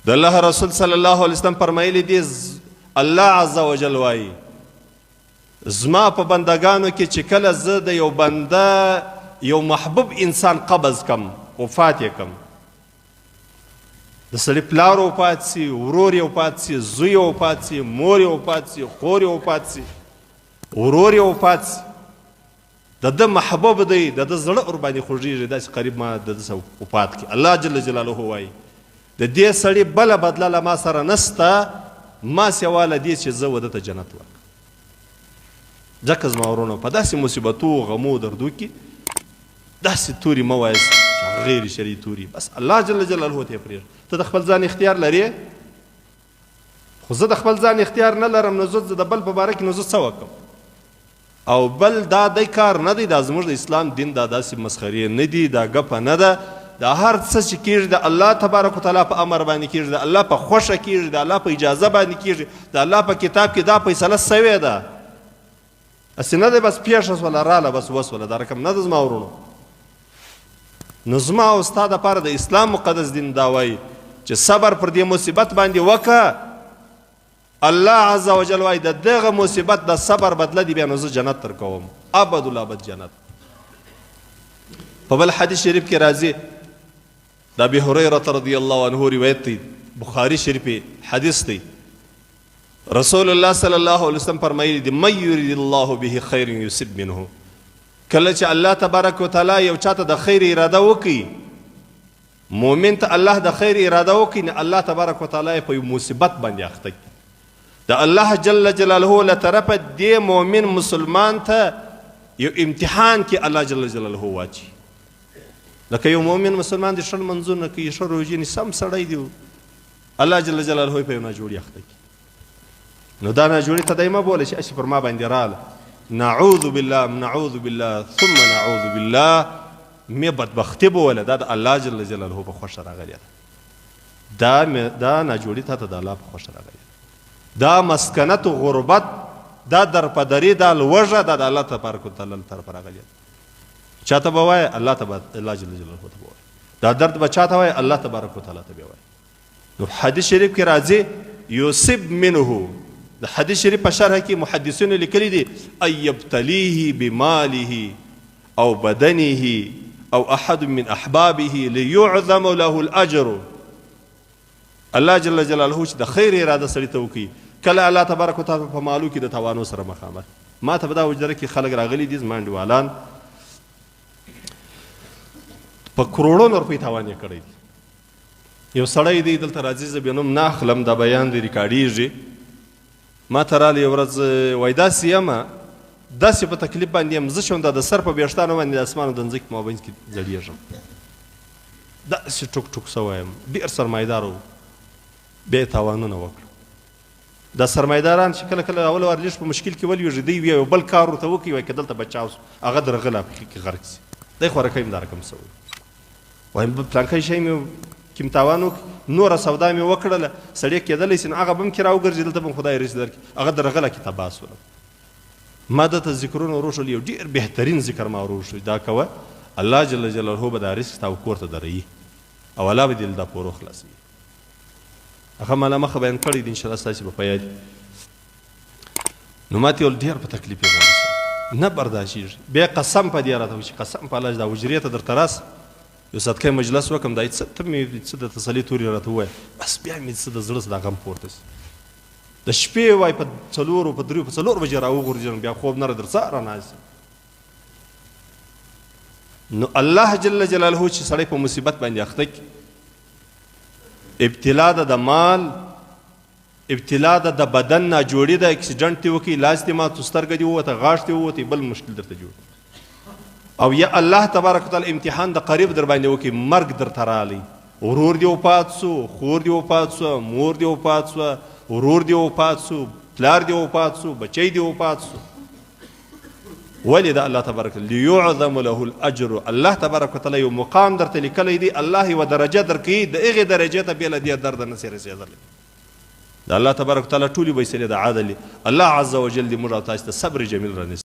د الله رسول صلی الله علیه وسلم فرمایلی دي، الله عز وجل وایي زما په بندگانو کې چې کله زه د یو بنده یو محبوب انسان قبض کم، وفات یې کم، د سړي پلار وفات سي، ورور یې وفات سي، زوی یې وفات سي، مور یې وفات سي، خور یې وفات سي، ورور یې وفات سي، د ده محبوب دی، د ده زړه ورباندې خوږېږي، داسې قریب ما د ده سره وفات کړي. الله جل جلاله وایي د دې سړي بله بدله له ما سره نسته ما سوا له دې چې زه وده ته جنت ورکړم. ځکه زما ورونو په داسې مصیبتو، غمو، دردو کې داسې توري مه وایاست چې غیر شرعي توري، بس الله جل جلاله ته یې پرېږده. ته د خپل ځان اختیار لرې، خو زه د خپل ځان اختیار نه لرم، نو زه د بل په باره کې نو زه څه وکړم؟ او بل دا دی کار نه دی، دا زموږ د اسلام دین دا داسې مسخرې نه دي، دا ګپه نه ده. دا هر څه چې کېږي د الله تبارک وتعالی په امر باندې کېږي، د الله په خوښه کېږي، د الله په اجازه باندې کېږي، د الله په کتاب کې دا فیصله سوې ده. هسې نه دی بس پېښه سوله راله بس وسوله، دا رقم نه ده زما ورونو. نو زما او ستا دپاره د اسلام مقدس دین دا وایي چې صبر پر دې مصیبت باندې وکړه. الله عز وجل وایي د دغه مصیبت د صبر بدله دی بیا نو زه جنت درکوم، ابد الابد جنت. په بل حدیث شریف کې راځي، د ابي هريره رضی الله عنه روایت دی، بخاری شریف حدیث دی، رسول الله صلی الله علیه وسلم فرمایلی دی من یرید الله به خیر یصب منه. کله چې الله تبارک وتعالی یو چاته د خیر اراده وکړي، مؤمن ته الله د خیر اراده وکړي، نو الله تبارک وتعالی په یو مصیبت باندې اخته کړي. د الله جل جلاله له طرفه دې مؤمن مسلمان ته یو امتحان کې الله جل جلاله واچي. لکه یو مؤمن مسلمان دی ښه لمونځونه کوي، ښه روژې نیسي، سم سړی دی، الله جل جلاله په یو ناجوړي اخته کړي. نو دا ناجوړي ته دی مه بوله چې هسې پر ما باندې راله، نعوذ بالله نعوذ بالله ثم نعوذ بالله، مې بدبختي بوله، دا د الله جل جلاله په خوښه راغلې ده، دا ناجوړي تا ته د الله په خوښه راغلې ده، دا مسکنت و غربت، دا درپدري، دا لوږه، دا د الله تبارک وتعالی له طرفه راغلې ده. چا ته به وایې؟ الله ته به، الله جل جلاله ته به وایې. دا درد به چا ته وایې؟ الله تبارک وتعالی ته به وایې. نو حدیث شریف کې راځي یصب منه، د حدیث شریف په شرح کې محدثینو لیکلي دي ان یبتلیه بماله او بدنه او احد من احبابه ليعظم له الاجر. الله جل جلاله چې د خیر اراده سړي ته وکړي، کله الله تبارک وتعالی په مالو کې د توانو سره مخامخ. ما ته په دا حجره کې خلک راغلي دي، زما انډیوالان په کروړونو روپۍ تاوان یې کړی دی. یو سړی دی دلته راځي، زه بیا نوم نه اخلم، دا بیان دی ریکارډېږي. ما ته رالی یو ورځ وایي داسې یم، داسې په تکلیف باندې یم، زه شوم دا د سر په ویښتانو باندې د اسمان او د مځکې په مابین کې ځړېږم، داسې ټوک ټوک سوی یم، ډېر سرمایدار و، بیا یې تاوانونه وکړه. دا سرمایداران چې کله کله اول وار لږ په مشکل کې ولوېږي، دی یو بل کار ورته وکړي، وایي که دلته بچاو سو هغه درغله پکې کې غرق سي، دی خورکی هم دا رقم سوی. وایم پلانکی شی مې کوم تاوان وکړ، نوره سودا مې وکړله، سړی کېدلی سي نو هغه به هم کې راوګرځي، دلته به هم خدای رزق درکړي، هغه درغله کې تباه سولم. ما ده ته ذکرونه وروښول، یو ډېر بهترین ذکر ما وروښود، دا کوه الله جل جلاله به دا رزق ستا کور ته دروي او الله به دې له دا پورو خلاصوي. هغه ما له مخه بیان کړی دی، انشاءالله ستاسې به په یاد. نو ما ته ویل ډېر په تکلیف یې مولوي نه برداشتېږي. بیا قسم په دې راته وکړ چې قسم په الله چې دا حجرې ته درته راسم، یو ساعتکی مجلس وکړم، دا څه ته مې څه د تسلي توري راته ووایه، بس بیا مې څه د زړه دا غم پورته سي. د شپې وای په څلورو په دریو په څلور بجې راوغورځېږم، بیا خوب نه را درڅه راناست یم. نو الله جل جلاله چې سړی په مصیبت باندې اخته کړي، ابتلا ده د مال، ابتلا ده د بدن ناجوړي ده، اکسیډنټ دې وکړي، لاس دې مات، سترګه دې ووته، غاښ دې ووتی، بل مشکل درته جوړ، او یا الله تبارک وتعالی امتحان د قریب در باندې وکړي، مرګ درته رالی، ورور دې وفات سو، خور دې وفات سو، مور دې وفات سو، ورور دې وفات سو، پلار دې وفات سو، بچی دې وفات سو. ولې د الله تبارک لیعظم له الاجر، الله تبارک وتعالی یو مقام درته لیکلی دی، الله یوه درجه درکوي، د هغې درجې ته بې له دې درده نه سي رسېدلی. د الله تبارک وتعالی ټولې فیصلې د عدل، الله عز وجل دې موږ او تاسې ته صبر جمیل رانیسي.